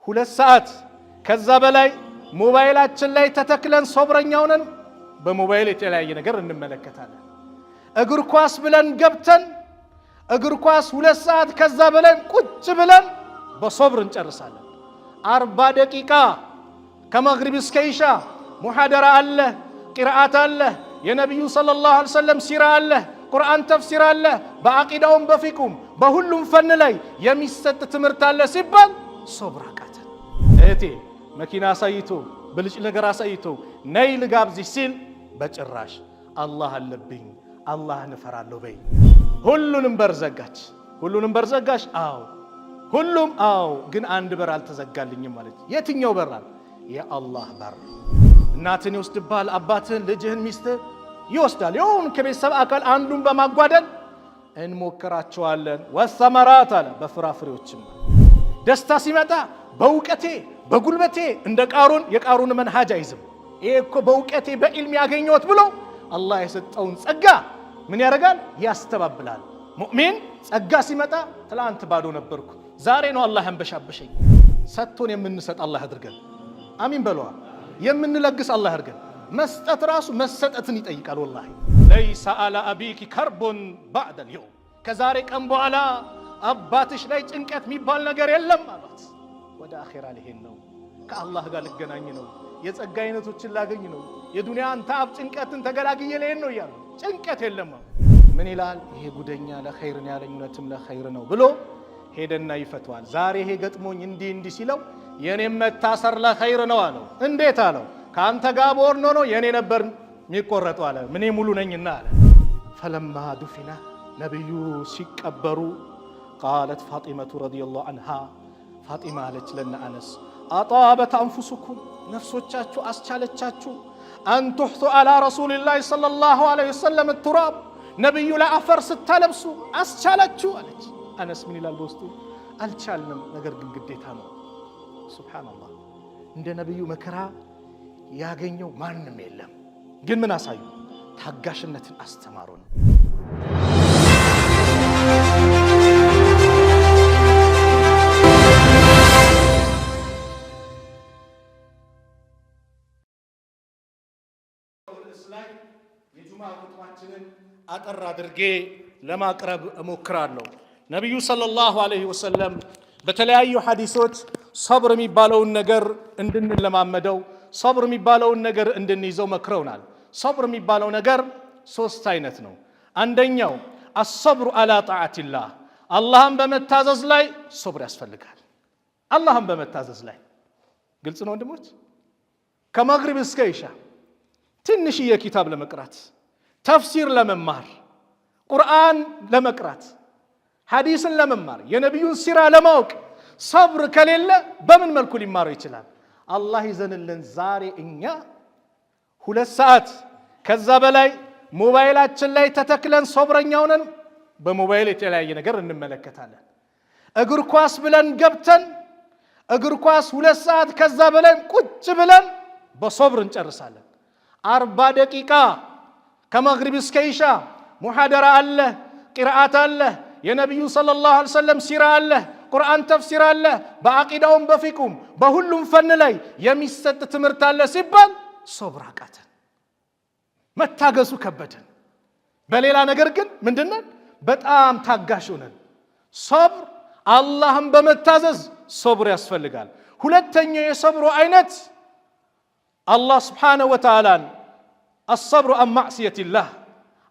2 ሰዓት ከዛ በላይ ሞባይላችን ላይ ተተክለን ሶብረኛ ሆነን በሞባይል የተለያየ ነገር እንመለከታለን። እግር ኳስ ብለን ገብተን እግር ኳስ 2 ሰዓት ከዛ በላይ ቁጭ ብለን በሶብር እንጨርሳለን። 40 ደቂቃ ከመግሪብ እስከ ኢሻ ሙሐደራ አለ፣ ቂርአት አለ፣ የነቢዩ صلى الله عليه وسلم ሲራ አለ፣ ቁርአን ተፍሲር አለ፣ በአቂዳውም በፊቁም በሁሉም ፈን ላይ የሚሰጥ ትምህርት አለ ሲባል ሶብር አቃተን። እህቴ፣ መኪና አሳይቶ፣ ብልጭ ነገር አሳይቶ ነይ ልጋብዝሽ ሲል በጭራሽ፣ አላህ አለብኝ፣ አላህን እፈራለሁ በይ። ሁሉንም በር ዘጋች። ሁሉንም በር ዘጋሽ? አዎ። ሁሉም አዎ። ግን አንድ በር አልተዘጋልኝም ማለት። የትኛው በር አለ? የአላህ በር። እናትን ይወስድብሃል፣ አባትህን፣ ልጅህን፣ ሚስትህ ይወስዳል። የሆን ከቤተሰብ አካል አንዱን በማጓደል እንሞክራቸዋለን። والثمرات አለ፣ በፍራፍሬዎችም ደስታ ሲመጣ በእውቀቴ በጉልበቴ እንደ ቃሩን፣ የቃሩን መንሃጅ አይዝም። ይሄ እኮ በእውቀቴ በኢልም ያገኘሁት ብሎ አላህ የሰጠውን ጸጋ ምን ያደርጋል? ያስተባብላል። ሙእሚን ጸጋ ሲመጣ ትላንት ባዶ ነበርኩ፣ ዛሬ ነው አላህ ያንበሻበሸኝ። ሰጥቶን የምንሰጥ አላህ ያድርገን። አሚን በለዋ። የምንለግስ አላህ ያድርገን። መስጠት ራሱ መሰጠትን ይጠይቃል። ወላሂ ليس على أبيك كرب بعد اليوم፣ ከዛሬ ቀን በኋላ አባትሽ ላይ ጭንቀት የሚባል ነገር የለም አሏት። ወደ አኼራ ልሄድ ነው፣ ከአላህ ጋር ልገናኝ ነው፣ የጸጋ አይነቶችን ላገኝ ነው፣ የዱንያን ታብ ጭንቀትን ተገላግዬ ልሄድ ነው እያሉ ጭንቀት የለም። ምን ይላል ይሄ ጉደኛ? ለኸይር ነው ያለኝ፣ እውነትም ለኸይር ነው ብሎ ሄደና ይፈተዋል። ዛሬ ይሄ ገጥሞኝ እንዲህ እንዲህ ሲለው የኔም መታሰር ለኸይር ነው አለው። እንዴት አለው። ከአንተ ጋር በወር ኖሮ የኔ ነበር የሚቆረጠው አለ። እኔ ሙሉ ነኝና አለ። فلما دفن፣ ነቢዩ ሲቀበሩ قالت فاطمة رضي الله عنها፣ ፋጢማ አለች ለነ አነስ፣ أطابت أنفسكم፣ ነፍሶቻችሁ አስቻለቻችሁ፣ أن تحثوا على رسول الله صلى الله عليه وسلم التراب፣ ነቢዩ ላይ አፈር ስታለብሱ አስቻላችሁ አለች። አነስ ምን ይላል በውስጡ? አልቻልንም፣ ነገር ግን ግዴታ ነው። ሱብሓነላህ፣ እንደ ነቢዩ መከራ ያገኘው ማንም የለም። ግን ምን አሳዩ? ታጋሽነትን አስተማሩን። ርዕስ ላይ የጁማ ኹጥባችንን አጠር አድርጌ ለማቅረብ እሞክራለሁ። ነቢዩ صلى الله عليه وسلم በተለያዩ ሐዲሶች ሰብር የሚባለውን ነገር እንድንለማመደው፣ ሰብር የሚባለውን ነገር እንድንይዘው መክረውናል። ሰብር የሚባለው ነገር ሶስት አይነት ነው። አንደኛው الصبر على طاعة الله፣ አላህን በመታዘዝ ላይ ሶብር ያስፈልጋል። አላህን በመታዘዝ ላይ፣ ግልጽ ነው ወንድሞች። ከመግሪብ እስከ ኢሻ ትንሽዬ ኪታብ ለመቅራት፣ ተፍሲር ለመማር፣ ቁርአን ለመቅራት፣ ሐዲስን ለመማር፣ የነቢዩን ሲራ ለማወቅ ሰብር ከሌለ በምን መልኩ ሊማረው ይችላል? አላህ ይዘንልን። ዛሬ እኛ 2 ሰዓት ከዛ በላይ ሞባይላችን ላይ ተተክለን ሶብረኛ ሆነን በሞባይል የተለያየ ነገር እንመለከታለን። እግር ኳስ ብለን ገብተን እግር ኳስ 2 ሰዓት ከዛ በላይ ቁጭ ብለን በሶብር እንጨርሳለን። 40 ደቂቃ ከመግሪብ እስከ ኢሻ ሙሐደራ አለ፣ ቂርአት አለ፣ የነቢዩ صلى الله عليه وسلم ሲራ አለ፣ ቁርአን ተፍሲር አለ፣ በአቂዳውም በፊቁም በሁሉም ፈን ላይ የሚሰጥ ትምህርት አለ ሲባል ሶብር አቃተን፣ መታገሱ ከበደን። በሌላ ነገር ግን ምንድነን? በጣም ታጋሽ ሆነን። ሶብር፣ አላህን በመታዘዝ ሶብር ያስፈልጋል። ሁለተኛው የሶብሩ አይነት አላህ سبحانه وتعالى ን الصبر عن معصية الله፣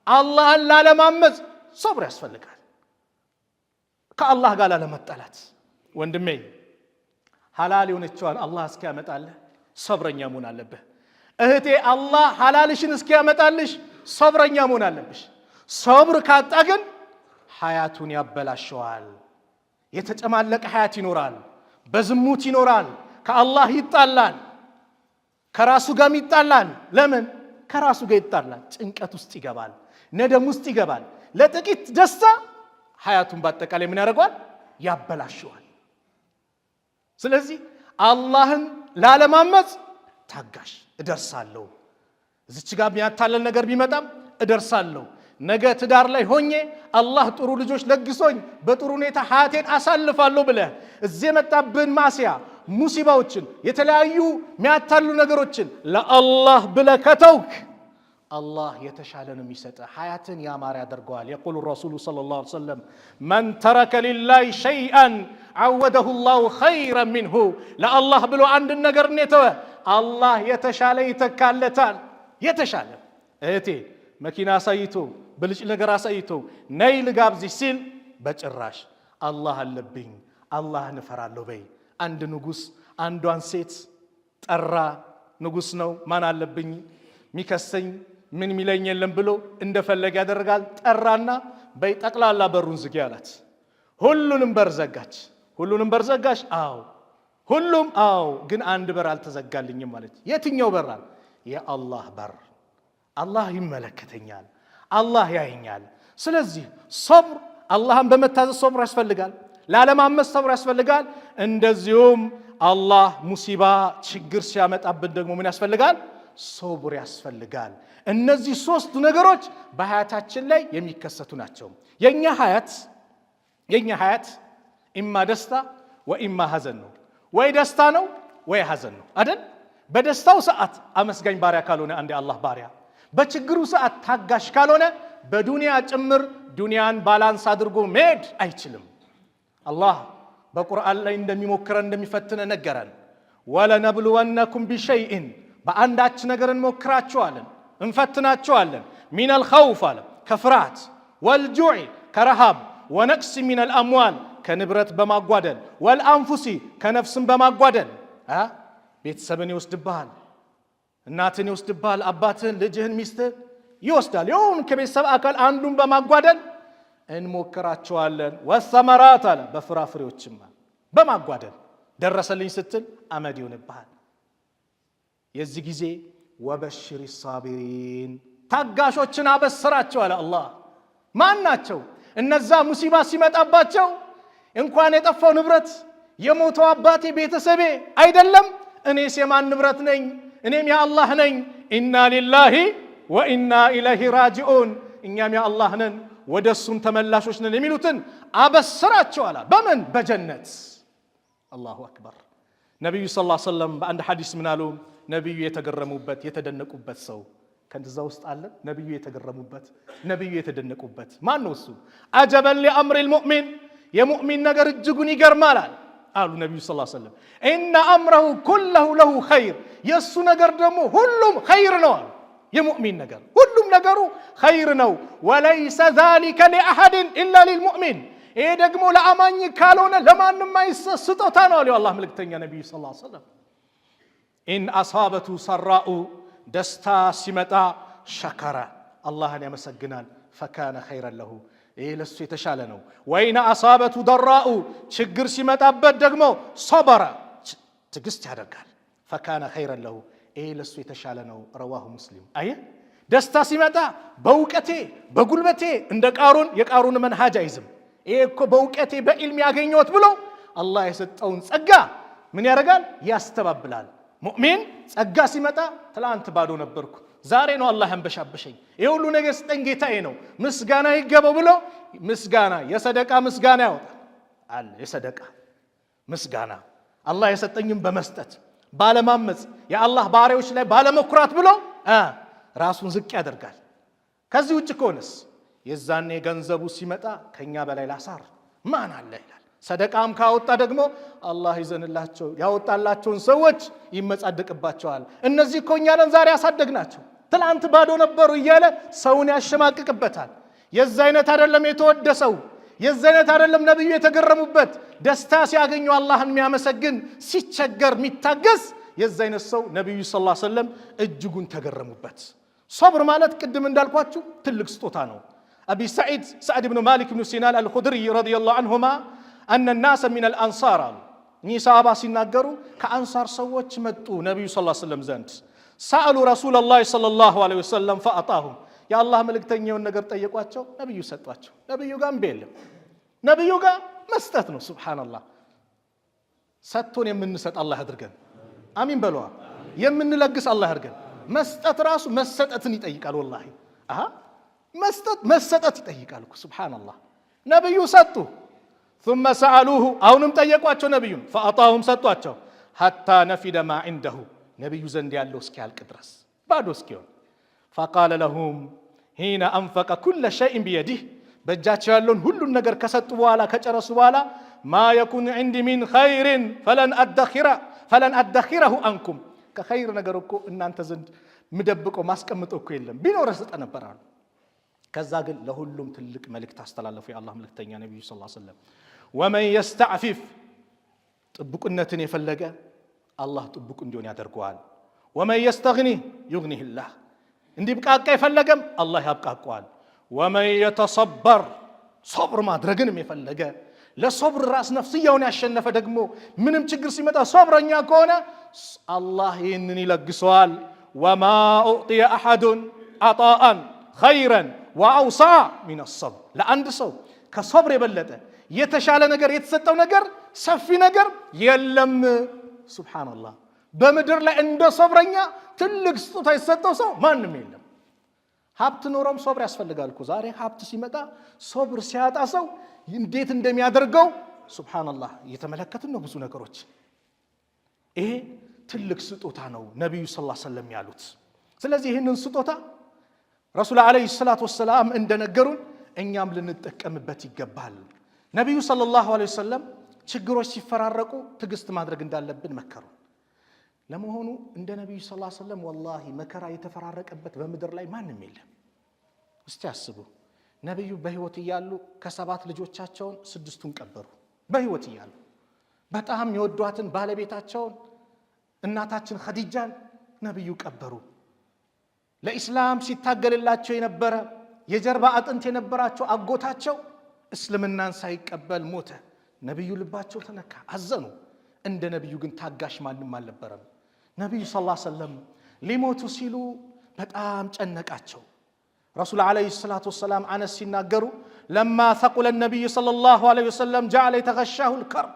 አላህን ላለማመፅ ሶብር ያስፈልጋል። ከአላህ ጋር ላለመጣላት፣ ወንድሜ፣ ሐላል የሆነችዋን አላህ እስኪያመጣልህ ሰብረኛ መሆን አለብህ። እህቴ፣ አላህ ሐላልሽን እስኪያመጣልሽ ሰብረኛ መሆን አለብሽ። ሰብር ካጣ ግን ሐያቱን ያበላሸዋል። የተጨማለቀ ሐያት ይኖራል። በዝሙት ይኖራል። ከአላህ ይጣላል። ከራሱ ጋርም ይጣላል። ለምን ከራሱ ጋር ይጣላል? ጭንቀት ውስጥ ይገባል። ነደም ውስጥ ይገባል። ለጥቂት ደስታ ሐያቱን በአጠቃላይ ምን ያደርገዋል? ያበላሸዋል። ስለዚህ አላህን ላለማመፅ ታጋሽ፣ እደርሳለሁ። እዚች ጋር የሚያታለል ነገር ቢመጣም እደርሳለሁ። ነገ ትዳር ላይ ሆኜ አላህ ጥሩ ልጆች ለግሶኝ በጥሩ ሁኔታ ሀያቴን አሳልፋለሁ ብለህ እዚህ የመጣብን ማስያ ሙሲባዎችን፣ የተለያዩ የሚያታሉ ነገሮችን ለአላህ ብለህ ከተውክ አላህ የተሻለ ነው የሚሰጠ፣ ሀያትን ያማረ ያደርገዋል። يقول الرسول صلى الله عليه وسلم من ترك لله شيئا عوضه الله خيرا منه። ለአላህ ብሎ አንድን ነገር የተወ አላህ የተሻለ ይተካለታል። የተሻለ እህቴ መኪና አሳይቶ ብልጭ ነገር አሳይቶ ነይ ልጋብዝሽ ሲል በጭራሽ አላህ አለብኝ አላህን እፈራለሁ በይ። አንድ ንጉሥ አንዷን ሴት ጠራ። ንጉሥ ነው፣ ማን አለብኝ ሚከሰኝ ምን ሚለኝ የለም ብሎ እንደፈለገ ያደርጋል። ጠራና በይ ጠቅላላ በሩን ዝጊ አላት። ሁሉንም በር ዘጋች። ሁሉንም በር ዘጋች? አዎ። ሁሉም አዎ። ግን አንድ በር አልተዘጋልኝም አለች። የትኛው በር አለ? የአላህ በር። አላህ ይመለከተኛል፣ አላህ ያየኛል። ስለዚህ ሶብር፣ አላህን በመታዘዝ ሶብር ያስፈልጋል። ላለማመፅ ሰብር ያስፈልጋል። እንደዚሁም አላህ ሙሲባ ችግር ሲያመጣብን ደግሞ ምን ያስፈልጋል? ሶብር ያስፈልጋል። እነዚህ ሶስቱ ነገሮች በሀያታችን ላይ የሚከሰቱ ናቸው። የኛ ሀያት إما ደስታ وإما ሀዘን ነው። ወይ ደስታ ነው ወይ ሀዘን ነው አይደል? በደስታው ሰዓት አመስጋኝ ባሪያ ካልሆነ አንድ የአላህ ባሪያ፣ በችግሩ ሰዓት ታጋሽ ካልሆነ በዱንያ ጭምር ዱንያን balance አድርጎ መሄድ አይችልም። አላህ በቁርአን ላይ እንደሚሞክረን እንደሚፈትነ ነገረን። ولنبلونكم بشيء በአንዳች ነገር እንሞክራችኋለን፣ እንፈትናችኋለን። من الخوف አለ ከፍርሃት፣ والجوع ከረሃብ፣ ونقص من الأموال ከንብረት በማጓደል፣ والأنفس ከነፍስን በማጓደል። ቤተሰብን ይወስድብሃል፣ እናትን ይወስድብሃል፣ አባትህን፣ ልጅህን፣ ሚስትህን ይወስዳል። የሆን ከቤተሰብ አካል አንዱን በማጓደል እንሞክራቸዋለን። والثمرات አለ በፍራፍሬዎችም በማጓደል፣ ደረሰልኝ ስትል አመድ ይሆንብሃል። የዚህ ጊዜ وبشر الصابرين ታጋሾችን አበስራቸው አለ አላህ። ማን ናቸው እነዛ? ሙሲባ ሲመጣባቸው እንኳን የጠፋው ንብረት የሞተው አባቴ ቤተሰቤ አይደለም፣ እኔስ የማን ንብረት ነኝ? እኔም የአላህ ነኝ። إنا لله وإنا إليه راجعون፣ እኛም የአላህ ነን ወደ እሱም ተመላሾች ነን የሚሉትን አበስራቸው አለ። በምን? በጀነት። الله أكبر። ነቢዩ صلى الله عليه وسلم በአንድ ሐዲስ ምን አሉ? ነቢዩ የተገረሙበት የተደነቁበት ሰው ከዛ ውስጥ አለ። ነቢዩ የተገረሙበት፣ ነቢዩ የተደነቁበት ማን ነው እሱ? عجبا لأمر المؤمن የሙእሚን ነገር እጅጉን ይገርማል አሉ ነቢዩ صلى الله عليه وسلم። إن أمره كله له خير የእሱ ነገር ደግሞ ሁሉም ኸይር ነው አሉ። የሙእሚን ነገር ሁሉም ነገሩ ኸይር ነው። وليس ذلك لأحد إلا للمؤمن ይሄ ደግሞ ለአማኝ ካልሆነ ለማንም አይሰጥ ስጦታ ነው አሉ የአላህ መልእክተኛ ነቢዩ صلى الله عليه وسلم። إن أصابته سراء ደስታ ሲመጣ شكر አላህን ያመሰግናል። فكان خيرا له ይህ ለሱ የተሻለ ነው። وإن أصابته ضراء ችግር ሲመጣበት ደግሞ صبر ትዕግስት ያደርጋል። فكان خيرا له ይህ ለሱ የተሻለ ነው። رواه مسلم። አየህ፣ ደስታ ሲመጣ በእውቀቴ በጉልበቴ እንደ ቃሩን የቃሩን መንሃጅ አይዝም። ይሄ እኮ በእውቀቴ በኢልም ያገኘሁት ብሎ አላህ የሰጠውን ጸጋ ምን ያደርጋል? ያስተባብላል። ሙእሚን ጸጋ ሲመጣ ትላንት ባዶ ነበርኩ፣ ዛሬ ነው አላህ ያንበሻበሸኝ፣ ይህ ሁሉ ነገር ስጠኝ ጌታዬ ነው፣ ምስጋና ይገባው ብሎ ምስጋና የሰደቃ ምስጋና ያወጣል አለ። የሰደቃ ምስጋና አላህ የሰጠኝም በመስጠት ባለማመፅ የአላህ ባሪያዎች ላይ ባለመኩራት ብሎ ራሱን ዝቅ ያደርጋል። ከዚህ ውጭ ከሆነስ የዛኔ ገንዘቡ ሲመጣ ከኛ በላይ ላሳር ማን አለ ይላል። ሰደቃም ካወጣ ደግሞ አላህ ይዘንላቸው ያወጣላቸውን ሰዎች ይመጻደቅባቸዋል። እነዚህ እኮ እኛ ነን ዛሬ ያሳደግናቸው፣ ትላንት ባዶ ነበሩ እያለ ሰውን ያሸማቅቅበታል። የዛ አይነት አይደለም የተወደሰው፣ የዛ አይነት አይደለም ነቢዩ የተገረሙበት። ደስታ ሲያገኙ አላህን የሚያመሰግን፣ ሲቸገር የሚታገስ የዛ አይነት ሰው ነቢዩ صلى الله عليه وسلم እጅጉን ተገረሙበት። ሶብር ማለት ቅድም እንዳልኳችሁ ትልቅ ስጦታ ነው። አቢ ሰዒድ ሰዕድ ብኑ ማሊክ ብኑ ሲናን አልኹድሪ رضي الله عنهما أن ناسا من الأنصار አሉ። እኚህ ሰሃባ ሲናገሩ ከአንሳር ሰዎች መጡ ነቢዩ صلى الله عليه وسلم ዘንድ። سألوا رسول الله صلى الله عليه وسلم فأعطاهم የአላህ መልእክተኛውን ነገር ጠየቋቸው፣ ነቢዩ ሰጧቸው። ነቢዩ ጋር እምቢ የለም። ነቢዩ ጋር መስጠት ነው። سبحان الله። ሰጥቶን የምንሰጥ አላህ ያድርገን። አሚን በለዋ። የምንለግስ አላህ ያድርገን። መስጠት ራሱ መሰጠትን ይጠይቃል። ወላሂ አሃ መስጠት መሰጠት ይጠይቃል እኮ سبحان الله። ነቢዩ ሰጡ። ثم سألوه አሁንም ጠየቋቸው ነቢዩን፣ فأعطاهم ሰጧቸው። حتى نفد ما عنده ነቢዩ ዘንድ ያለው እስኪያልቅ ድረስ ባዶ እስኪሆን። فقال لهم حين أنفق كل شيء بيده በእጃቸው ያለውን ሁሉን ነገር ከሰጡ በኋላ ከጨረሱ በኋላ ما يكن عندي من خير فلن أدخره عنكم ከኸይር ነገር እኮ እናንተ ዘንድ ምደብቀው ማስቀምጠው እኮ የለም ቢኖር እሰጥ ነበር አሉ። ከዛ ግን ለሁሉም ትልቅ መልእክት አስተላለፉ የአላህ መልእክተኛ ነቢዩ صلى الله عليه وسلم። ومن يستعفف ጥቡቅነትን የፈለገ አላህ ጥቡቅ እንዲሆን ያደርገዋል። ومن يستغن يغنه الله እንዲብቃቃ የፈለገም አላህ ያብቃቀዋል። ومن يتصبر ሶብር ማድረግንም የፈለገ ለሶብር ራስ ነፍስያውን ያሸነፈ ደግሞ ምንም ችግር ሲመጣ ሶብረኛ ከሆነ አላህ ይህንን ይለግሰዋል። وما أعطي أحد عطاء خيرا وأوسع من الصبر ለአንድ ሰው ከሶብር የበለጠ የተሻለ ነገር የተሰጠው ነገር ሰፊ ነገር የለም። سبحان الله በምድር ላይ እንደ ሶብረኛ ትልቅ ስጦታ የተሰጠው ሰው ማንም የለም። ሀብት ኖሮም ሶብር ያስፈልጋል እኮ። ዛሬ ሀብት ሲመጣ ሶብር ሲያጣ ሰው እንዴት እንደሚያደርገው سبحان الله እየተመለከትን ነው ብዙ ነገሮች። ይሄ ትልቅ ስጦታ ነው ነቢዩ صلى الله عليه وسلم ያሉት። ስለዚህ ይህንን ስጦታ ረሱል عليه الصلاة والسلام እንደነገሩን እኛም ልንጠቀምበት ይገባል። ነቢዩ صلى الله عليه وسلم ችግሮች ሲፈራረቁ ትዕግስት ማድረግ እንዳለብን መከሩ። ለመሆኑ እንደ ነቢዩ صلى الله عليه وسلم والله መከራ የተፈራረቀበት በምድር ላይ ማንም የለም። እስቲ አስቡ። ነቢዩ በሕይወት እያሉ ከሰባት ልጆቻቸውን ስድስቱን ቀበሩ። በሕይወት እያሉ በጣም የወዷትን ባለቤታቸውን እናታችን ኸዲጃን ነቢዩ ቀበሩ። ለኢስላም ሲታገልላቸው የነበረ የጀርባ አጥንት የነበራቸው አጎታቸው እስልምናን ሳይቀበል ሞተ። ነቢዩ ልባቸው ተነካ፣ አዘኑ። እንደ ነቢዩ ግን ታጋሽ ማንም አልነበረም። ነቢዩ صلى الله عليه وسلم ሊሞቱ ሲሉ በጣም ጨነቃቸው። ረሱል عليه الصلاة والسلام አነስ ሲናገሩ لما ثقل النبي صلى الله عليه وسلم جعل يتغشاه الكرب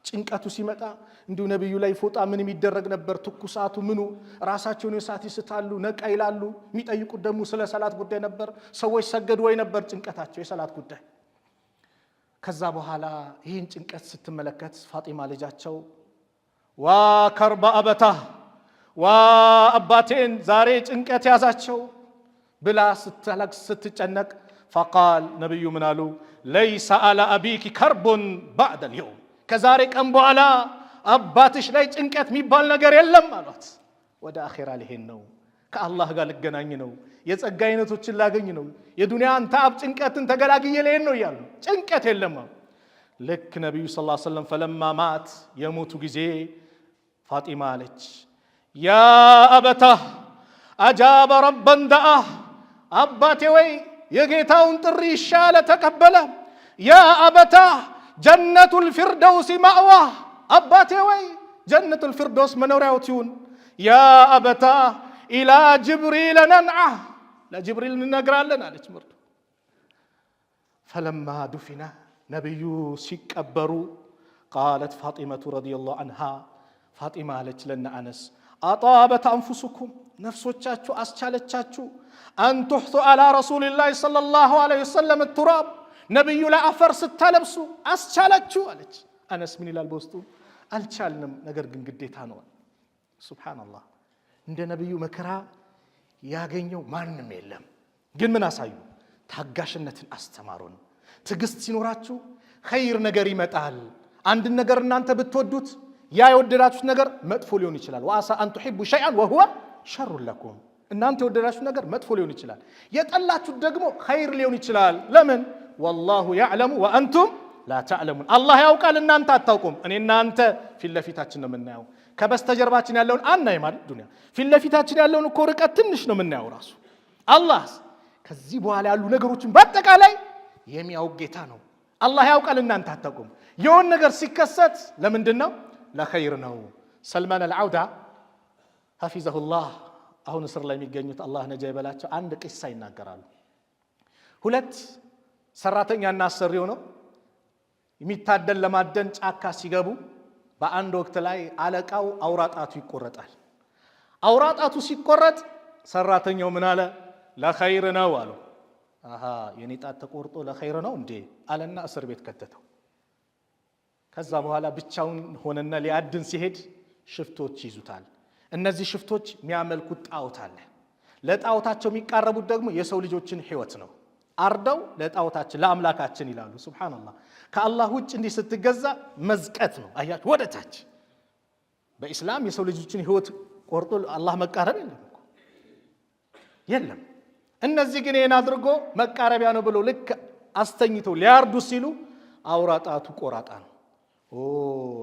ጭንቀቱ ሲመጣ እንዲሁ ነቢዩ ላይ ፎጣ ምን የሚደረግ ነበር? ትኩሳቱ ምኑ ራሳቸውን የሳት ይስታሉ፣ ነቃ ይላሉ። የሚጠይቁት ደግሞ ስለ ሰላት ጉዳይ ነበር። ሰዎች ሰገዱ ወይ ነበር ጭንቀታቸው፣ የሰላት ጉዳይ። ከዛ በኋላ ይህን ጭንቀት ስትመለከት ፋጢማ ልጃቸው وا كرب أبتاه ዋ አባቴን ዛሬ ጭንቀት ያዛቸው ብላ ስትለቅስ ስትጨነቅ፣ فقال ነቢዩ ምን አሉ? ليس على أبيك كرب بعد اليوم ከዛሬ ቀን በኋላ አባትሽ ላይ ጭንቀት የሚባል ነገር የለም አሏት። ወደ አኼራ ልሄድ ነው፣ ከአላህ ጋር ልገናኝ ነው፣ የጸጋ አይነቶችን ላገኝ ነው፣ የዱንያን ተአብ ጭንቀትን ተገላግዬ ልሄድ ነው እያሉ ጭንቀት የለም። ልክ ነቢዩ صلى الله عليه وسلم فلما مات የሞቱ ጊዜ ፋጢማ አለች يا أبتاه أجاب ربا دعاه አባቴ ወይ የጌታውን ጥሪ ይሻለ ተቀበለ። يا أبتاه جنة الفردوس مأواه አባቴ ወይ ጀነቱል ፊርደውስ መኖሪያውት ይሁን። يا أبتاه إلى جبريل ننعاه ለጅብሪል እንነግራለን አለች። ምርቱ فلما دفن ነቢዩ ሲቀበሩ قالت فاطمة رضي الله عنها ፋጢማ አለች ለነ አነስ أطابت أنفسكم ነፍሶቻችሁ አስቻለቻችሁ أن تحثوا على رسول الله صلى الله عليه وسلم التراب ነቢዩ ላይ አፈር ስታለብሱ አስቻላችሁ አለች። አነስ ምን ይላል በውስጡ? አልቻልንም፣ ነገር ግን ግዴታ ነው። سبحان الله እንደ ነቢዩ መከራ ያገኘው ማንም የለም። ግን ምን አሳዩ? ታጋሽነትን አስተማሩን። ትዕግስት ሲኖራችሁ ኸይር ነገር ይመጣል። አንድን ነገር እናንተ ብትወዱት ያ የወደዳችሁት ነገር መጥፎ ሊሆን ይችላል። وعسى أن تحبوا شيئا وهو شر لكم። እናንተ የወደዳችሁት ነገር መጥፎ ሊሆን ይችላል፣ የጠላችሁት ደግሞ ኸይር ሊሆን ይችላል። ለምን? والله يعلم وأنتم لا تعلمون። አላህ ያውቃል፣ እናንተ አታውቁም። እኔ እናንተ ፊት ለፊታችን ነው የምናየው፣ ከበስተጀርባችን ያለውን አናይም። አይደል? ዱንያ ፊት ለፊታችን ያለውን እኮ ርቀት ትንሽ ነው የምናየው ራሱ። አላህ ከዚህ በኋላ ያሉ ነገሮችን በአጠቃላይ የሚያውቅ ጌታ ነው። አላህ ያውቃል፣ እናንተ አታውቁም። የሆን ነገር ሲከሰት ለምንድን ነው? ለኸይር ነው። ሰልማን አልዓውዳ ሐፊዘሁላህ አሁን እስር ላይ የሚገኙት አላህ ነጃ ይበላቸው፣ አንድ ቂሳ ይናገራሉ። ሁለት ሰራተኛና አሰሪ ሆነው የሚታደን ለማደን ጫካ ሲገቡ በአንድ ወቅት ላይ አለቃው አውራጣቱ ይቆረጣል። አውራጣቱ ሲቆረጥ ሰራተኛው ምን አለ? ለኸይር ነው አሉ። አሃ የኔ ጣት ተቆርጦ ለኸይር ነው እንዴ አለና እስር ቤት ከተተው። ከዛ በኋላ ብቻውን ሆነና ሊያድን ሲሄድ ሽፍቶች ይዙታል። እነዚህ ሽፍቶች የሚያመልኩት ጣዖት አለ። ለጣዖታቸው የሚቃረቡት ደግሞ የሰው ልጆችን ሕይወት ነው። አርደው ለጣዖታችን ለአምላካችን ይላሉ። سبحان الله። ከአላህ ውጭ እንዲህ ስትገዛ መዝቀት ነው። አያችሁ፣ ወደ ታች። በኢስላም የሰው ልጆችን ሕይወት ቆርጦ አላህ መቃረብ የለም እኮ የለም። እነዚህ ግን ይህን አድርጎ መቃረቢያ ነው ብሎ ልክ አስተኝተው ሊያርዱ ሲሉ አውራ ጣቱ ቆራጣ ነው። ኦ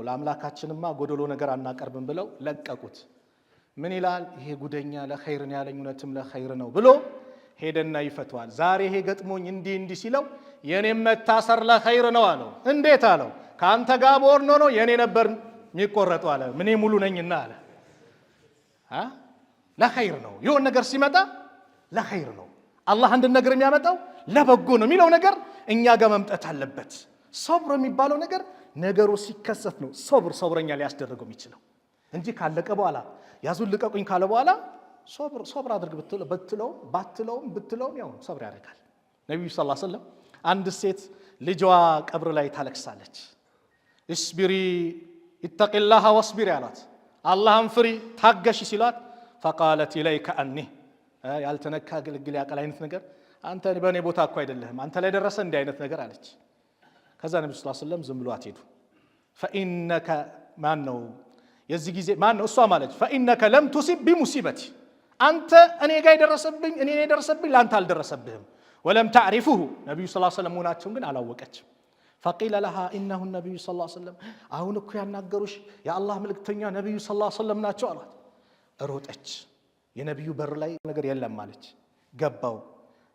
ለአምላካችንማ ጎደሎ ነገር አናቀርብም ብለው ለቀቁት። ምን ይላል ይሄ ጉደኛ? ለኸይርን ያለኝ እውነትም ለኸይር ነው ብሎ ሄደና ይፈተዋል። ዛሬ ይሄ ገጥሞኝ እንዲህ እንዲህ ሲለው የኔም መታሰር ለኸይር ነው አለው። እንዴት አለው? ከአንተ ጋር በወር ኖሮ የኔ ነበር የሚቆረጠው አለ። እኔ ሙሉ ነኝና አለ። ለኸይር ነው። የሆነ ነገር ሲመጣ ለኸይር ነው። አላህ አንድን ነገር የሚያመጣው ለበጎ ነው የሚለው ነገር እኛ ጋር መምጠት አለበት። ሶብር የሚባለው ነገር ነገሩ ሲከሰት ነው ሶብር ሶብረኛ ሊያስደርገው የሚችለው እንጂ ካለቀ በኋላ ያዙን ልቀቁኝ ካለ በኋላ ሶብር አድርግ ብትለውም ባትለውም ብትለውም ያው ሶብር ያደርጋል። ነቢዩ صلى الله عليه وسلم አንድ ሴት ልጇ ቀብር ላይ ታለቅሳለች። اصبري اتقي الله واصبري አሏት። አላህን ፍሪ ታገሺ ሲሏት فقالت إليك عني ያልተነካ ግልግል ያቀል አይነት ነገር አንተ በእኔ ቦታ እኮ አይደለህም አንተ ላይ ደረሰ እንዲህ አይነት ነገር አለች። ከዛ ነቢ ስ ሰለም ዝም ብሏት ሄዱ። فإنك ማን ነው የዚህ ጊዜ ማን ነው እሷ ማለች فإنك لم تصب بمصيبتي አንተ እኔ ጋር የደረሰብኝ እኔ የደረሰብኝ ለአንተ አልደረሰብህም። ولم تعرفه ነቢዩ ስ ሰለም መሆናቸውን ግን አላወቀችም። فقيل لها إنه النبي صلى الله عليه وسلم አሁን እኮ ያናገሩሽ የአላህ መልእክተኛ ነቢዩ صلى الله عليه وسلم ናቸው አሏት። ሮጠች። የነቢዩ በር ላይ ነገር የለም አለች። ገባው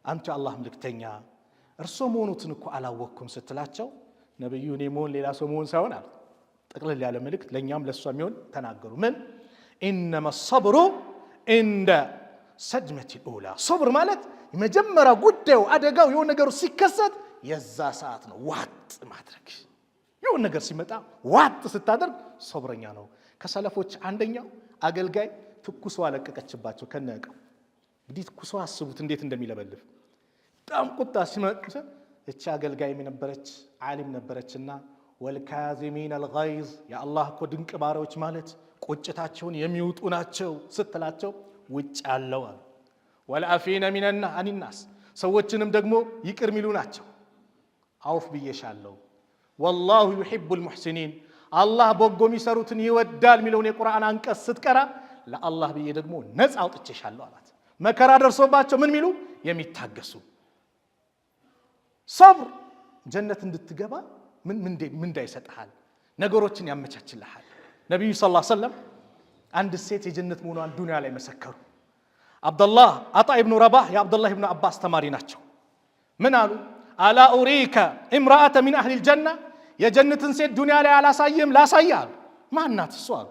አንቱ የአላህ መልእክተኛ እርሶ መሆኑትን እኮ አላወቅኩም ስትላቸው ነቢዩ እኔ መሆን ሌላ ሰው መሆን ሳይሆን አሉ ጠቅልል ያለ መልእክት ለእኛም ለእሷ የሚሆን ተናገሩ። ምን إنما الصبر عند الصدمة الأولى። ሶብር ማለት የመጀመሪያ ጉዳዩ አደጋው የሆነ ነገሩ ሲከሰት የዛ ሰዓት ነው ዋጥ ማድረግ። የሆነ ነገር ሲመጣ ዋጥ ስታደርግ ሶብረኛ ነው። ከሰለፎች አንደኛው አገልጋይ ትኩሷ ለቀቀችባቸው ከነ እቃው። እንግዲህ ትኩሷ አስቡት እንዴት እንደሚለበልብ በጣም ቁጣ ሲመጥ እቺ አገልጋይም የነበረች ዓሊም ነበረችና والكاظمين الغيظ የአላህ እኮ ድንቅ ባሪያዎች ማለት ቁጭታቸውን የሚውጡ ናቸው ስትላቸው ውጭ አለው አሉ። والعافين عن الناس ሰዎችንም ደግሞ ይቅር ሚሉ ናቸው። አውፍ ብዬሻለሁ። والله يحب المحسنين አላህ በጎ የሚሰሩትን ይወዳል የሚለውን የቁርአን አንቀጽ ስትቀራ ለአላህ ብዬ ደግሞ ነፃ አውጥቼሻለሁ አላት። መከራ ደርሶባቸው ምን ሚሉ የሚታገሱ ሶብር ጀነት እንድትገባ ምንዳ ይሰጥሃል፣ ነገሮችን ያመቻችልሃል። ነቢዩ صلى الله عليه وسلم አንድ ሴት የጀነት መሆኗን ዱንያ ላይ መሰከሩ። አብደላህ አጣ ኢብኑ ረባህ የአብደላህ ኢብኑ አባስ ተማሪ ናቸው። ምን አሉ? ألا أريك امرأة من أهل الجنة የጀነትን ሴት ዱንያ ላይ አላሳይም ላሳይ አሉ። ማን ናት እሱ አሉ።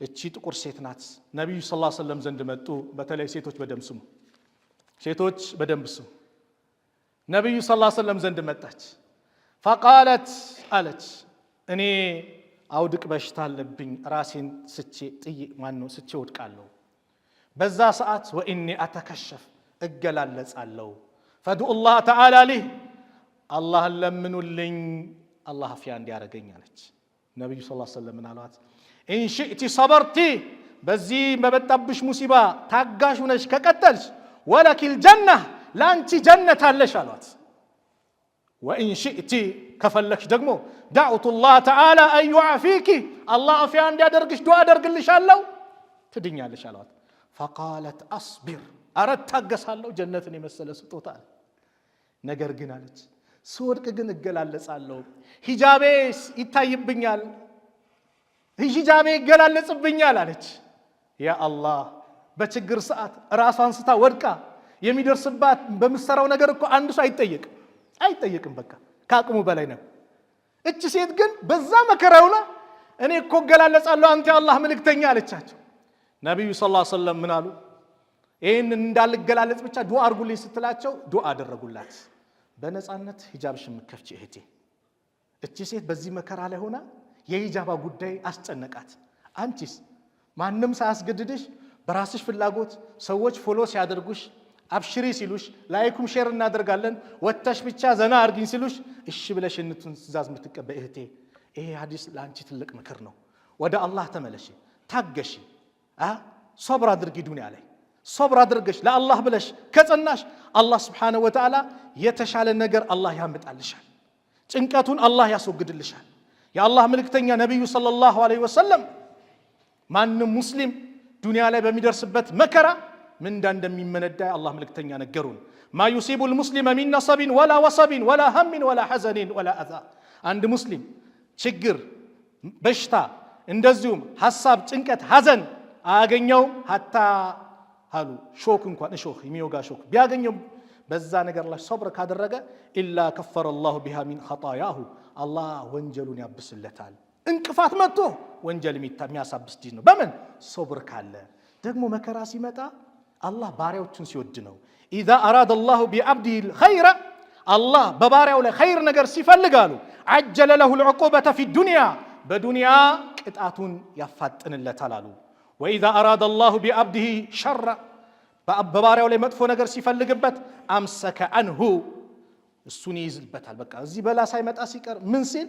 እቺ ጥቁር ሴት ናት። ነቢዩ صلى الله عليه وسلم ዘንድ መጡ። በተለይ ሴቶች በደንብ ስሙ፣ ሴቶች በደንብ ስሙ። ነቢዩ صلى الله عليه وسلم ዘንድ መጣች። فقالت አለች እኔ አውድቅ በሽታ አለብኝ፣ ራሴን ስቼ ጥዬ ማነው ስቼ ወድቃለሁ። በዛ ሰዓት وإني أتكشف እገላለጻለሁ። فادعوا الله تعالى لي አላህን ለምኑልኝ አላህ አፍያ እንዲያደርገኝ አለች። ነቢዩ صلى الله عليه وسلم ምን አሏት? إن شئت صبرت በዚህ በመጣብሽ ሙሲባ ታጋሽ ሁነሽ ከቀጠልሽ ولك الجنة ለአንቺ ጀነት አለሽ አሏት። وإن شئت ከፈለግሽ ደግሞ دعوت الله تعالى أن يعافيك አላህ አፍያ እንዲያደርግሽ ዱዓ አደርግልሻለሁ ትድኛለሽ አሏት። فقالت أصبر አረ እታገሳለሁ ጀነትን የመሰለ ስጦታ አለ። ነገር ግን አለች ስወድቅ ግን እገላለጻለሁ፣ ሂጃቤ ይታይብኛል፣ ሂጃቤ ይገላለጽብኛል አለች። ያ አላህ በችግር ሰዓት ራሷን ስታ ወድቃ የሚደርስባት በምትሰራው ነገር እኮ አንድ ሰው አይጠየቅም አይጠየቅም። በቃ ከአቅሙ በላይ ነው። እች ሴት ግን በዛ መከራ ውላ እኔ እኮ እገላለጻለሁ አንተ የአላህ መልእክተኛ አለቻቸው። ነቢዩ صلى الله عليه وسلم ምን አሉ? ይህን እንዳልገላለጽ ብቻ ዱዓ አድርጉልኝ ስትላቸው ዱዓ አደረጉላት። በነፃነት ሂጃብሽ የምከፍች እህቴ። እቺ ሴት በዚህ መከራ ላይ ሆና የሂጃባ ጉዳይ አስጨነቃት። አንቺስ ማንም ሳያስገድድሽ በራስሽ ፍላጎት ሰዎች follow ሲያደርጉሽ አብሽሪ ሲሉሽ like ኩም share እናደርጋለን ወጥተሽ ብቻ ዘና አርጊኝ ሲሉሽ እሺ ብለሽ እንትን ትእዛዝ የምትቀበይ እህቴ፣ ይሄ ሀዲስ ለአንቺ ትልቅ ምክር ነው። ወደ አላህ ተመለሺ፣ ታገሺ፣ ሶብር አድርጊ። ዱንያ ላይ ሶብር አድርገሽ ለአላህ ብለሽ ከጸናሽ አላህ سبحانه وتعالى የተሻለ ነገር አላህ ያመጣልሻል። ጭንቀቱን አላህ ያስወግድልሻል። የአላህ መልእክተኛ ነቢዩ صلى الله عليه وسلم ማንም ሙስሊም ዱንያ ላይ በሚደርስበት መከራ ምንዳ እንደሚመነዳ የአላህ መልእክተኛ ነገሩን። ما يصيب المسلم من نصب ولا وصب ولا هم ولا حزن ولا أذى። አንድ ሙስሊም ችግር፣ በሽታ፣ እንደዚሁም ሐሳብ፣ ጭንቀት፣ ሐዘን አያገኘውም። حتى አሉ ሾክ እንኳን እሾህ የሚወጋ ሾክ ቢያገኘው በዛ ነገር ላይ ሶብር ካደረገ إلا كفر الله بها من خطاياه አላህ ወንጀሉን ያብስለታል። እንቅፋት መጥቶ ወንጀል የሚያሳብስ ዲን ነው። በምን ሶብር ካለ ደግሞ መከራ ሲመጣ አላህ ባሪያዎቹን ሲወድ ነው። إذا أراد الله بعبده الخير አላህ በባሪያው ላይ ኸይር ነገር ሲፈልግ አሉ عجل له العقوبة في الدنيا በዱንያ ቅጣቱን ያፋጥንለታል አሉ። وإذا أراد الله بعبده الشر በባሪያው ላይ መጥፎ ነገር ሲፈልግበት أمسك عنه እሱን ይይዝበታል። በቃ እዚህ በላ ሳይመጣ ሲቀር ምን ሲል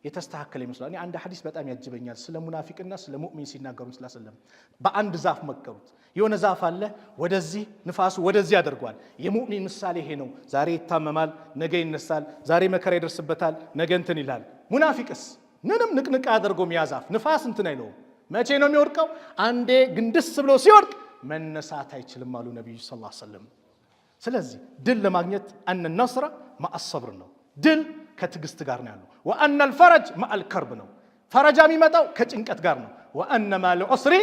የተስተካከለ ይመስላል። እኔ አንድ ሐዲስ በጣም ያጅበኛል። ስለ ሙናፊቅና ስለ ሙእሚን ሲናገሩ ስላሰለም በአንድ ዛፍ መከሩት። የሆነ ዛፍ አለ፣ ወደዚህ ንፋሱ ወደዚህ ያደርገዋል። የሙእሚን ምሳሌ ይሄ ነው። ዛሬ ይታመማል፣ ነገ ይነሳል። ዛሬ መከራ ይደርስበታል፣ ነገ እንትን ይላል። ሙናፊቅስ ምንም ንቅንቅ አያደርገውም። ያ ዛፍ ንፋስ እንትን አይለውም። መቼ ነው የሚወድቀው? አንዴ ግንድስ ብሎ ሲወድቅ መነሳት አይችልም አሉ ነቢዩ صلى الله عليه وسلم። ስለዚህ ድል ለማግኘት أن النصر مع الصبر ነው። ድል ከትዕግስት ጋር ነው ያለው። وأن الفرج مع الكرب ነው። ፈረጃ የሚመጣው ከጭንቀት ጋር ነው። وأن مع العسر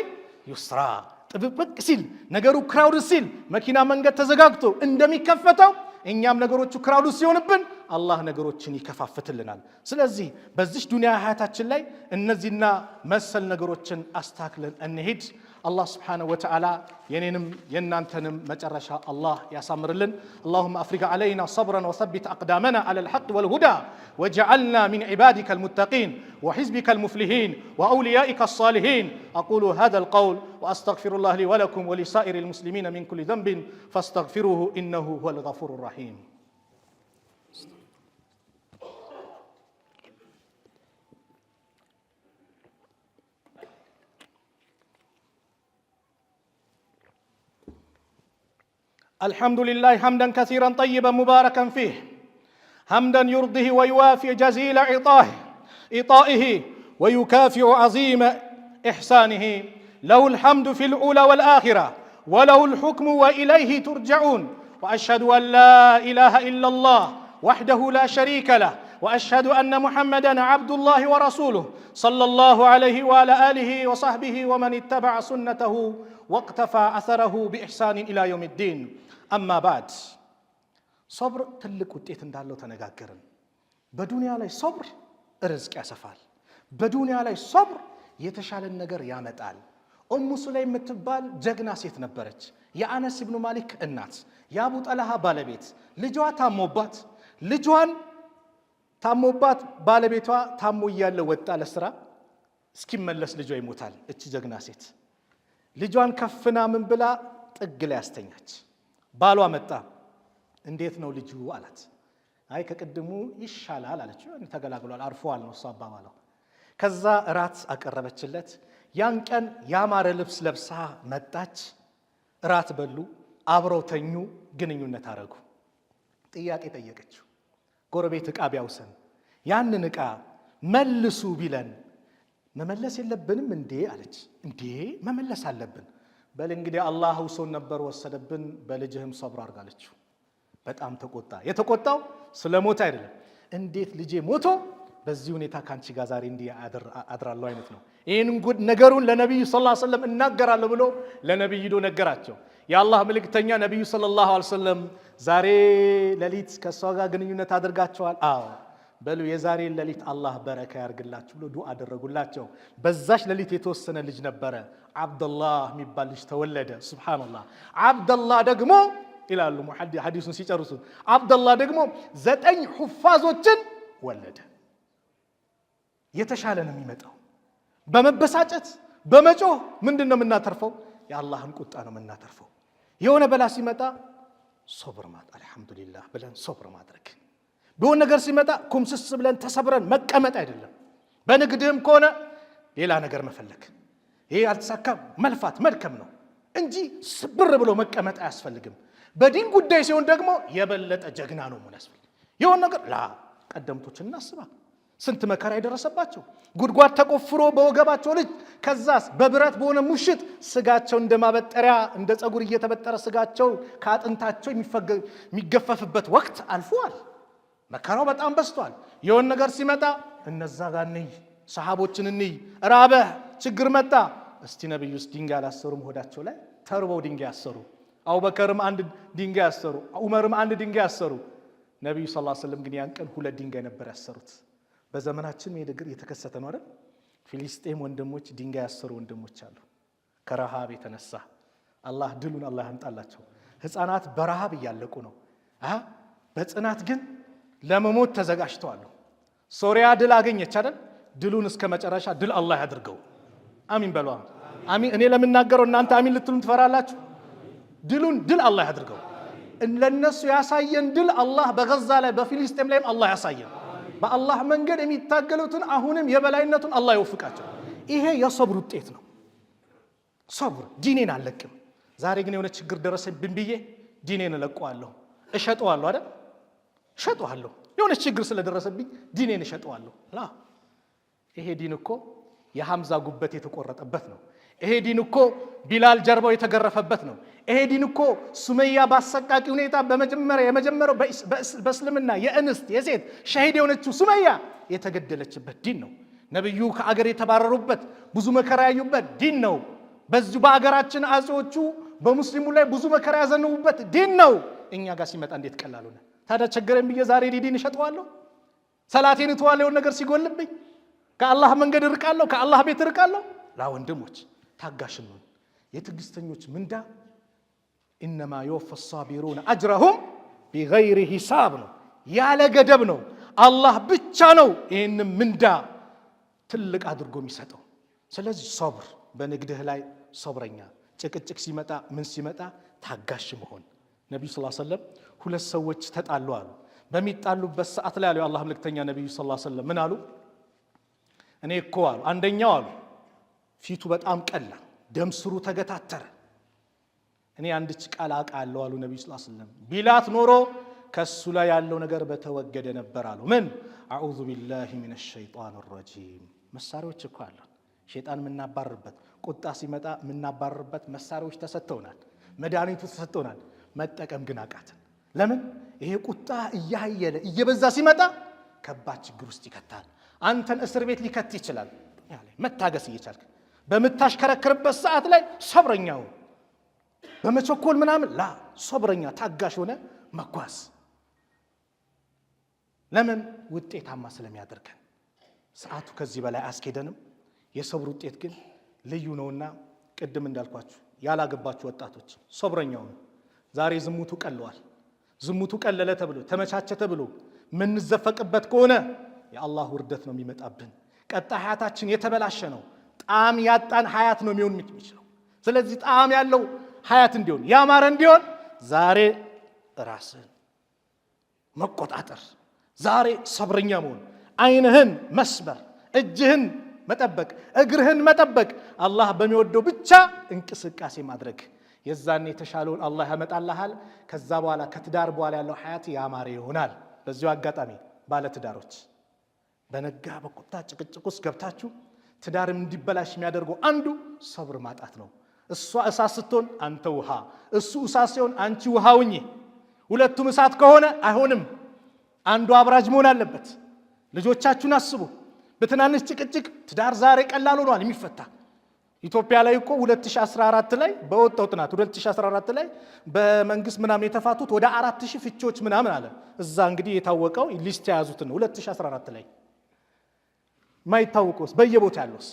يسرا። ጥብቅብቅ ሲል ነገሩ crowd ሲል መኪና መንገድ ተዘጋግቶ እንደሚከፈተው እኛም ነገሮቹ crowd ሲሆንብን አላህ ነገሮችን ይከፋፍትልናል። ስለዚህ በዚች ዱንያ ሀያታችን ላይ እነዚህና መሰል ነገሮችን አስተካክለን እንሂድ። አላህ سبحانه وتعالى የኔንም የእናንተንም መጨረሻ አላህ ያሳምርልን። اللهم أفرغ علينا صبرا وثبت أقدامنا على الحق والهدى واجعلنا من عبادك المتقين وحزبك المفلحين وأوليائك الصالحين። أقول هذا القول وأستغفر الله لي ولكم ولسائر المسلمين من كل ذنب فاستغفروه إنه هو الغفور الرحيم። الحمد لله حمدا كثيرا طيبا مباركا فيه حمدا يرضيه ويوافي جزيل عطائه ويكافئ عظيم إحسانه له الحمد في الأولى والآخرة وله الحكم وإليه ترجعون وأشهد أن لا إله إلا الله وحده لا شريك له وأشهد أن محمدا عبد الله ورسوله صلى الله عليه وعلى آله وصحبه ومن اتبع سنته واقتفى أثره بإحسان إلى يوم الدين أما بعد። ሶብር ትልቅ ውጤት እንዳለው ተነጋገርን። በዱንያ ላይ ሶብር ርዝቅ ያሰፋል። በዱንያ ላይ ሶብር የተሻለን ነገር ያመጣል። ኡሙ ሱለይም የምትባል ጀግና ሴት ነበረች። የአነስ ብኑ ማሊክ እናት፣ የአቡ ጠልሃ ባለቤት። ልጇ ታሞባት ልጇን ታሞባት ባለቤቷ ታሞ እያለ ወጣ ለስራ፣ እስኪመለስ ልጇ ይሞታል። እቺ ጀግና ሴት ልጇን ከፍና ምን ብላ ጥግ ላይ አስተኛች። ባሏ መጣ። እንዴት ነው ልጁ አላት። አይ ከቅድሙ ይሻላል አለች። ተገላግሏል፣ አርፏል ነው እሷ አባባሏ። ከዛ እራት አቀረበችለት። ያን ቀን ያማረ ልብስ ለብሳ መጣች። እራት በሉ፣ አብረው ተኙ፣ ግንኙነት አረጉ። ጥያቄ ጠየቀችው። ጎረቤት ዕቃ ቢያውሰን ያንን ዕቃ መልሱ ቢለን መመለስ የለብንም እንዴ አለች። እንዴ መመለስ አለብን። በል እንግዲህ አላህ ውሶን ነበር ወሰደብን፣ በልጅህም ሰብር አድርግ አለችው። በጣም ተቆጣ። የተቆጣው ስለ ሞት አይደለም፣ እንዴት ልጄ ሞቶ በዚህ ሁኔታ ከአንቺ ጋር ዛሬ እንዲህ አድራለሁ አይነት ነው። ይህን ጉድ ነገሩን ለነቢዩ صلى الله عليه وسلم እናገራለሁ ብሎ ለነቢዩ ሂዶ ነገራቸው። የአላህ መልእክተኛ ነቢዩ صلى الله عليه وسلم ዛሬ ሌሊት ከእሷ ጋር ግንኙነት አድርጋቸዋል? አዎ በሉ የዛሬ ሌሊት አላህ በረካ ያርግላችሁ ብሎ ዱዓ አደረጉላቸው። በዛች ሌሊት የተወሰነ ልጅ ነበረ፣ ዓብደላህ የሚባል ልጅ ተወለደ። سبحان الله። ዓብደላህ ደግሞ ይላሉ ሐዲሱን ሲጨርሱት፣ ዓብደላህ ደግሞ 9 ሑፋዞችን ወለደ። የተሻለ ነው የሚመጣው። በመበሳጨት በመጮህ ምንድን ነው የምናተርፈው? የአላህን ቁጣ ነው የምናተርፈው። የሆነ በላ ሲመጣ ሶብር አልሐምዱሊላህ ብለን ሶብር ማድረግ፣ በሆነ ነገር ሲመጣ ኩምስስ ብለን ተሰብረን መቀመጥ አይደለም። በንግድህም ከሆነ ሌላ ነገር መፈለግ፣ ይሄ አልተሳካም፣ መልፋት መድከም ነው እንጂ ስብር ብሎ መቀመጥ አያስፈልግም። በዲን ጉዳይ ሲሆን ደግሞ የበለጠ ጀግና ነው መሆን ያስፈልግ። የሆነ ነገር ላ ቀደምቶችን እናስባ። ስንት መከራ የደረሰባቸው ጉድጓድ ተቆፍሮ በወገባቸው ልጅ ከዛስ በብረት በሆነ ሙሽጥ ስጋቸው እንደ ማበጠሪያ እንደ ፀጉር እየተበጠረ ስጋቸው ከአጥንታቸው የሚገፈፍበት ወቅት አልፏል። መከራው በጣም በዝቷል። የሆነ ነገር ሲመጣ እነዛ ጋር እንይ፣ ሰሃቦችን እንይ። ራበህ፣ ችግር መጣ። እስቲ ነቢዩስ ድንጋይ አላሰሩም? ሆዳቸው ላይ ተርበው ድንጋይ አሰሩ። አቡበከርም አንድ ድንጋይ አሰሩ፣ ዑመርም አንድ ድንጋይ አሰሩ። ነቢዩ صلى الله عليه وسلم ግን ያን ቀን ሁለት ድንጋይ ነበር ያሰሩት። በዘመናችን ይሄ ነገር የተከሰተ ነው አይደል? ፊሊስጤም ወንድሞች ድንጋይ ያሰሩ ወንድሞች አሉ። ከረሃብ የተነሳ አላህ ድሉን አላህ ያምጣላቸው። ህፃናት በረሃብ እያለቁ ነው። በጽናት ግን ለመሞት ተዘጋጅተዋል። ሶሪያ ድል አገኘች አይደል? ድሉን እስከ መጨረሻ ድል አላህ ያድርገው። አሚን በሏ። አሚን። እኔ ለምናገረው እናንተ አሚን ልትሉን ትፈራላችሁ? ድሉን ድል አላህ ያድርገው። ለነሱ ያሳየን ድል አላህ በገዛ ላይ በፊሊስጤም ላይም አላህ ያሳየን። በአላህ መንገድ የሚታገሉትን አሁንም የበላይነቱን አላህ ይወፍቃቸው። ይሄ የሶብር ውጤት ነው። ሶብር ዲኔን አልለቅም። ዛሬ ግን የሆነ ችግር ደረሰብኝ ብዬ ዲኔን እለቀዋለሁ፣ እሸጠዋለሁ አይደል? እሸጠዋለሁ። የሆነ ችግር ስለደረሰብኝ ዲኔን እሸጠዋለሁ። لا ይሄ ዲን እኮ የሐምዛ ጉበት የተቆረጠበት ነው። ይሄ ዲን እኮ ቢላል ጀርባው የተገረፈበት ነው። ይሄ ዲን እኮ ሱመያ በአሰቃቂ ሁኔታ በመጀመሪያ የመጀመሪያው በእስልምና የእንስት የሴት ሸሂድ የሆነችው ሱመያ የተገደለችበት ዲን ነው። ነቢዩ ከአገር የተባረሩበት ብዙ መከራ ያዩበት ዲን ነው። በዚሁ በአገራችን አጼዎቹ በሙስሊሙ ላይ ብዙ መከራ ያዘንቡበት ዲን ነው። እኛ ጋር ሲመጣ እንዴት ቀላል ሆነ? ታዲያ ቸገረኝ ብዬ ዛሬ ዲን እሸጠዋለሁ? ሰላቴን እተዋለሁ? የሆነ ነገር ሲጎልብኝ ከአላህ መንገድ እርቃለሁ? ከአላህ ቤት እርቃለሁ? لا ወንድሞች ታጋሽ እንሁን። የትዕግስተኞች ምንዳ إنما يوفى الصابرون أجرهم بغير حساب ነው፣ ያለ ገደብ ነው። አላህ ብቻ ነው ይህንም ምንዳ ትልቅ አድርጎ የሚሰጠው። ስለዚህ ሶብር፣ በንግድህ ላይ ሶብረኛ፣ ጭቅጭቅ ሲመጣ ምን ሲመጣ ታጋሽ መሆን። ነቢዩ صلى الله عليه وسلم ሁለት ሰዎች ተጣሉ አሉ። በሚጣሉበት ሰዓት ላይ አሉ የአላህ መልእክተኛ ነቢዩ صلى الله عليه وسلم ምን አሉ? እኔ እኮ አሉ አንደኛው አሉ ፊቱ በጣም ቀላ፣ ደም ስሩ ተገታተረ። እኔ አንድች ቃል አውቃለሁ አሉ ነቢዩ صلى الله عليه وسلم፣ ቢላት ኖሮ ከሱ ላይ ያለው ነገር በተወገደ ነበር አሉ። ምን? أعوذ بالله من الشيطان الرجيم። መሳሪያዎች እኮ አሉ፣ ሸይጣን የምናባርርበት፣ ቁጣ ሲመጣ የምናባርርበት መሳሪያዎች ተሰጥተውናል፣ መድኃኒቱ ተሰጥተውናል። መጠቀም ግን አቃተን። ለምን? ይሄ ቁጣ እያየለ እየበዛ ሲመጣ ከባድ ችግር ውስጥ ይከታል። አንተን እስር ቤት ሊከት ይችላል። መታገስ እየቻልክ በምታሽከረክርበት ሰዓት ላይ ሶብረኛው በመቸኮል ምናምን لا ሶብረኛ ታጋሽ ሆነ መጓዝ ለምን ውጤታማ ስለሚያደርገን። ሰዓቱ ከዚህ በላይ አስኬደንም። የሶብር ውጤት ግን ልዩ ነውና ቅድም እንዳልኳችሁ ያላገባችሁ ወጣቶች ሶብረኛው ነው። ዛሬ ዝሙቱ ቀለዋል። ዝሙቱ ቀለለ ተብሎ ተመቻቸ ተብሎ ምንዘፈቅበት ከሆነ የአላህ ውርደት ነው የሚመጣብን። ቀጣይ ሀያታችን የተበላሸ ነው። ጣዕም ያጣን ሀያት ነው የሚሆን የሚችለው። ስለዚህ ጣዕም ያለው ሀያት እንዲሆን ያማረ እንዲሆን ዛሬ ራስን መቆጣጠር፣ ዛሬ ሰብረኛ መሆን፣ ዓይንህን መስበር፣ እጅህን መጠበቅ፣ እግርህን መጠበቅ፣ አላህ በሚወደው ብቻ እንቅስቃሴ ማድረግ፣ የዛኔ የተሻለውን አላህ ያመጣልሃል። ከዛ በኋላ ከትዳር በኋላ ያለው ሀያት ያማረ ይሆናል። በዚሁ አጋጣሚ ባለትዳሮች በነጋ በቁጣ ጭቅጭቅ ውስጥ ገብታችሁ ትዳርም እንዲበላሽ የሚያደርገው አንዱ ሰብር ማጣት ነው። እሷ እሳት ስትሆን አንተ ውሃ፣ እሱ እሳት ሲሆን አንቺ ውሃ ሁኚ። ሁለቱም እሳት ከሆነ አይሆንም። አንዱ አብራጅ መሆን አለበት። ልጆቻችሁን አስቡ። በትናንሽ ጭቅጭቅ ትዳር ዛሬ ቀላል ሆኗል የሚፈታ። ኢትዮጵያ ላይ እኮ 2014 ላይ በወጣው ጥናት 2014 ላይ በመንግስት ምናምን የተፋቱት ወደ 4000 ፍቺዎች ምናምን አለ። እዛ እንግዲህ የታወቀው list የያዙትን ነው 2014 ላይ የማይታወቀውስ በየቦታ ያለውስ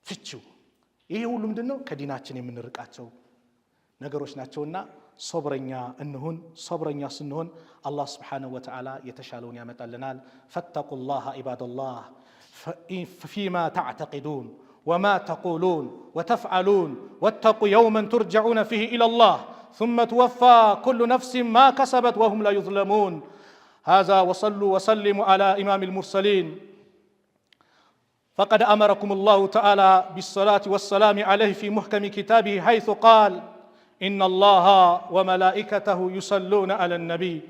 ፍቺው። ይሄ ሁሉ ምንድን ነው? ከዲናችን የምንርቃቸው ነገሮች ናቸውና ሶብረኛ እንሁን። ሶብረኛ ስንሆን አላህ سبحانه وتعالى የተሻለውን ያመጣልናል። فاتقوا الله عباد الله فيما تعتقدون وما تقولون وتفعلون واتقوا يوما ترجعون فيه إلى الله ثم توفى كل نفس ما كسبت وهم لا يظلمون። هذا وصلوا وسلموا على إمام المرسلين فقد أمركم الله تعالى بالصلاة والسلام عليه في محكم كتابه، حيث قال: إن الله وملائكته يصلون على النبي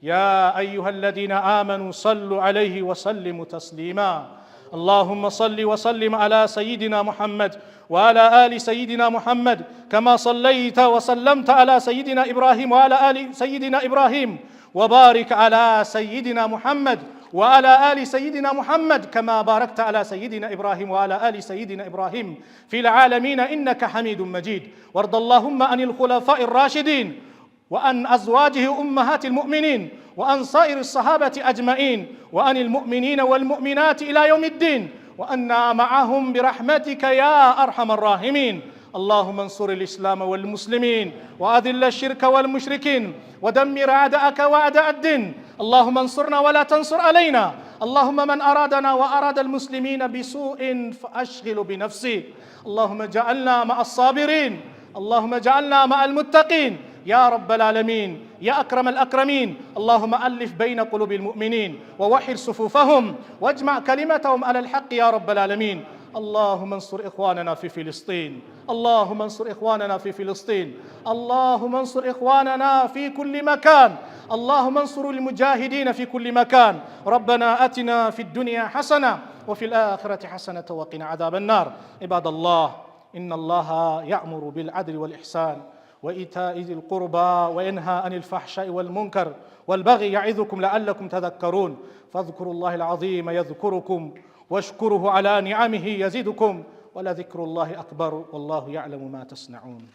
يا أيها الذين آمنوا صلوا عليه وسلموا تسليما. اللهم صل وسلم على سيدنا محمد وعلى آل سيدنا محمد، كما صليت وسلمت على سيدنا إبراهيم وعلى آل سيدنا إبراهيم، وبارك على سيدنا محمد وعلى آل سيدنا محمد، كما باركت على سيدنا إبراهيم وعلى آل سيدنا إبراهيم في العالمين إنك حميد مجيد. وارض اللهم عن الخلفاء الراشدين، وعن أزواجه أمهات المؤمنين، وعن سائر الصحابة أجمعين، وعن المؤمنين والمؤمنات إلى يوم الدين، وعنا معهم برحمتك يا أرحم الراحمين. اللهم انصر الإسلام والمسلمين، وأذل الشرك والمشركين، ودمر أعداءك وأعداء الدين. اللهم انصرنا ولا تنصر علينا. اللهم من أرادنا وأراد المسلمين بسوء فأشغله بنفسه. اللهم اجعلنا مع الصابرين، اللهم اجعلنا مع المتقين يا رب العالمين، يا أكرم الأكرمين. اللهم ألف بين قلوب المؤمنين، ووحد صفوفهم، واجمع كلمتهم على الحق يا رب العالمين. اللهم انصر إخواننا في فلسطين، اللهم انصر إخواننا في فلسطين، اللهم انصر إخواننا في كل مكان، اللهم انصر المجاهدين في كل مكان. ربنا أتنا في الدنيا حسنة وفي الآخرة حسنة وقنا عذاب النار. عباد الله، إن الله يأمر بالعدل والإحسان وإيتاء ذي القربى وينهى عن الفحشاء والمنكر والبغي يعظكم لعلكم تذكرون. فاذكروا الله العظيم يذكركم، واشكروه على نعمه يزدكم، ولذكر الله أكبر، والله يعلم ما تصنعون.